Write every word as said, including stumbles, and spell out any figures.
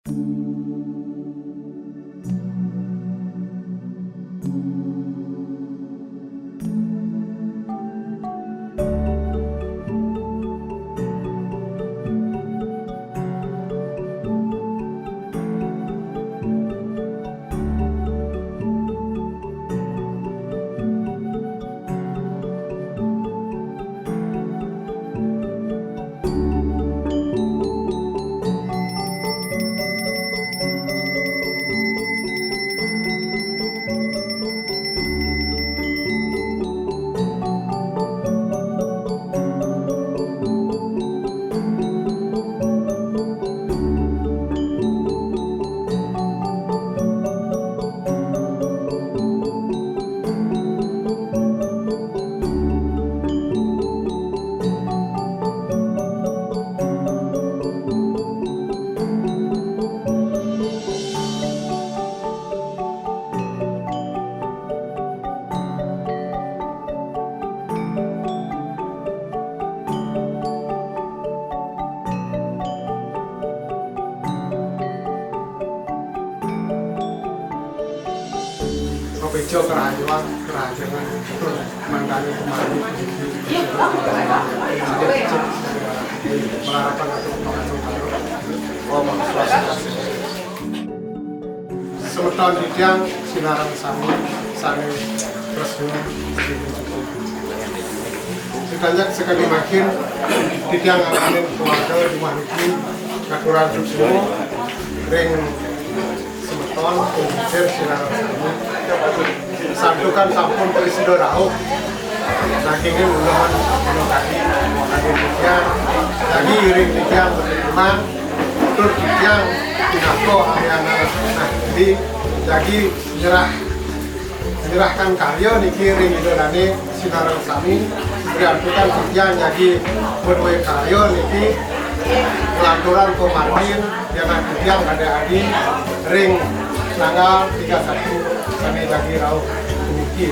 Mapejo kerajuan, kerajuan, mangkane kemari. Mengharapkan untuk mengandung. Oh, swastiastu. Semeton titiang sinareng sami sane tresna. Sedanyak sekadi mangkin titiang ngalamin keluarga jumah niki ngaturang suksma ring semeton, kuncir sinareng sami. Santukan sampun prasida rauh. Nanging nuhun, nuhun kadi, kadi titiang, kadi iring titiang berteman, tur titiang pinaka anak-anak, nah, jadi, jadi nyerah, menyerahkan karya niki ring Ida Dane sinareng sami, priantukan titiang jagi menuwe karya niki, lanturan pamardin, Yan titiang kade adi ring tanggal tiga satu sane jagi rauh puniki.